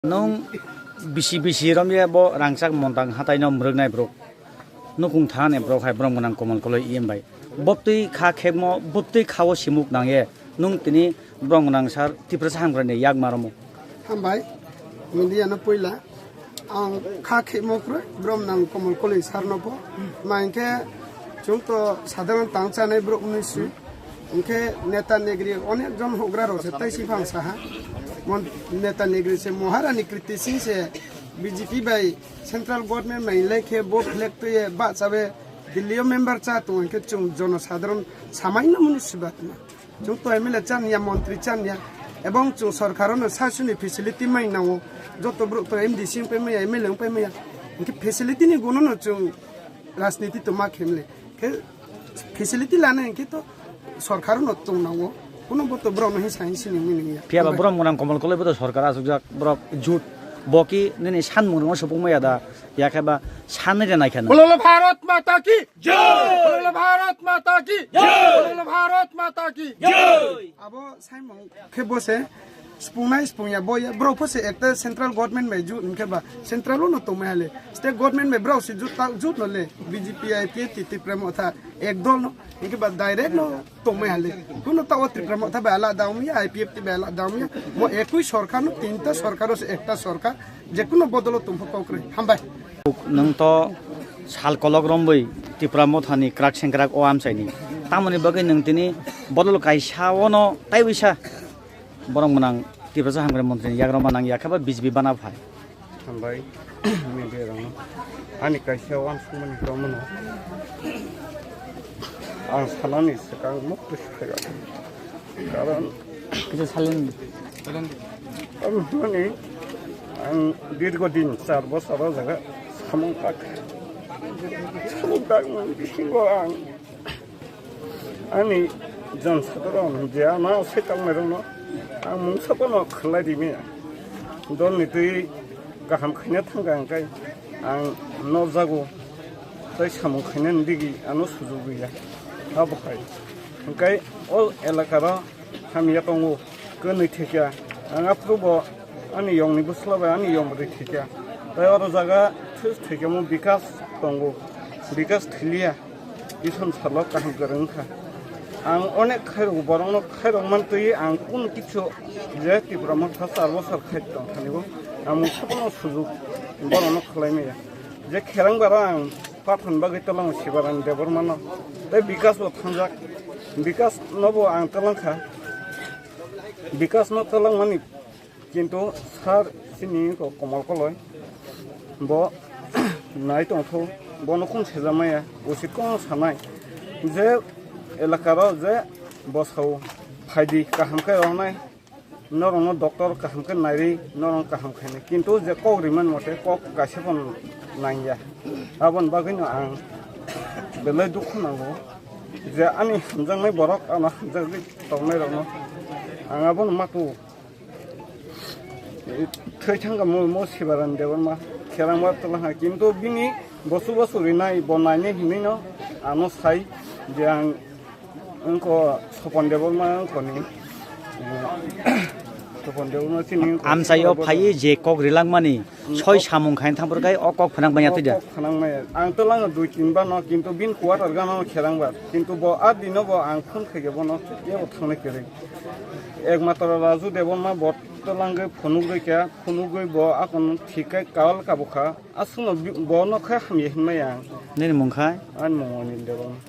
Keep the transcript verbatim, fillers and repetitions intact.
Nwng bisi bisi romya bo rangchak montang hatai no mwrwknai borok. Nukung thani borok hai borom gwnang Komol Koloi E M bai. Bobtwi kha khekmo, bobtwi khao simuk nangye. Nwng tini borom gwnang sir Tiprasa Hamkrai ni yak ma romo. Hambai, media no puila. Ang kha khemo kwrwi, borom nang Komol Koloi sir no pho. Ma hinkhe chwng to sadharon tang chanai borok mwnwi si. Hinkhe neta negri onek jon hogra rok se tai si phang saha. Mon neta negri se Maharani Kriti Singh se B J P bai central government bai lekhe bo flag twi ba chabe Delhi o member cha tongo hinkhe chwng jono sadharon samai no mwnwi si batma. Chwng to M L A chaniya, montri chaniya, ebong chwng sorkar no sasuni facility mai nango, joto borok to M D C wngpai maya, M L A wngpai maya, hinkhe facility ni guno no chwng rajniti to ma khemle, khe facility lana hinkhe to sorkar no tong nango, kuno bo to borok no hinsa hinsi ni wngwi nangya. Phiya ba borom gwnang Komol Koloi bo to sorkar asukjak, borok jut, bo ki nini sanmung rwngma supung maya da, yakhe ba sanni de naikha nang. Bolo Bharat Mata ki! Jai! Bolo Bharat Mata ki! Jai! Bolo Bharat Mata ki! Jai! Abo saimung khe bo se, spongnai spongya bo ya, borok pho se ekta central government bai jut hinkhe ba, central o no tongmai hale, state government bai borok se jut ta, jut no le, B J P, I P F T, Tipra Motha, ek dol no, hinkhe ba direct no tongmai hale, kuno ta o Tipra Motha bai alada wngya, I P F T bai alada wngya, mo ekui sorkar no, tinta sorkar o se ekta sorkar, jekuno bodolo tongpha kok kwrwi. Hambai. Nwng to sal kolok romwi Tipra Mothani kwrak sengkrak o amchaini. Tamoni bagwi nwng tini bodol kaisa ono taiwisa borom gwnang Tiprasa Hamkrai Montri ni yagroma nang yakhe ba B J P bana phai. Hambai, media rokno. Ani kaisa uansukmani tongmano. Ang sanani swkang mukti swkang. Karon kisa salin. Ang hwnmani, ang dirgo din char bosor o jaga samung tak, samung tak bisingo ang ani jon sadharon je ano saitok nairokno ang mungsa bono khwlai rimaya. Dolni twi kaham khaina thangkha hwnkhe ang nokjago tei samung khainani digi ano sujuk rwya. Abo hai hwnkhe o elakaro hamya tongo, kwnwi thwikha. Ang aphuru bo ani yongni bwsla bai ani yong bwrwi thwikha. Tei oro jaga thwi-, thwikhamo Bikas tongo, Bikas thwiliya. Ison salo kaham kwrwng wngkha. Ang onek khairok borokno khairok mantwi ang kunu kichu je Tipra Motha char bosor khai tongthanibo ang mungsa bono sujuk borokno khwlai maya. Je kherang bara ang Pathan bagwi twlang Sibaran Debbarmano tei Bikas bo thangjak. Bikas nobo ang twlang kha. Bikas no twlang mani kintu sir chini ko Komol Koloi bo nai tongthu, bono khum sejamaya usit kono sanai je elakaro je bosao phaidi kaham khe ronai. Norokno doctor kaham khe nairwi norok kaham khainai, kintu je kok rimani mote kok kaisa phano nangya. Aboni bagwino ang belai dukhu nango je ani hamjaknai borok, ano hamjakgwi tongnairokno ang abono matu thwi thangkha mo, mo Sibaran Debbarma kherangma twlang ha, kintu bini bosu bosu rinai bo nainai hinwino ano sai je ang Wngkha Sopon Debbarma wngkhani, eh, Sopon Debbarma chini wngkha Amchaio Sopon phaiwi je kok rilangmani, mm, soi kok samung khaina thangphuru khai o kok phnang manya twi da? Kok phnang maya. Ang twlangno dui tin bano, kintu bini quarter gana kherang ba. Kintu bo a dino bo ang phone khaikhe bono, yabo thangnai kwrwi. Ekmatro Raju Debbarma bo twlangwi phunugwi kha, phunugwi bo akon thik khai kal kabukha. Aswkno bi-, bono khe hamya hinmaya ang. Nini mung khai? Ani mung Anil Debbarma.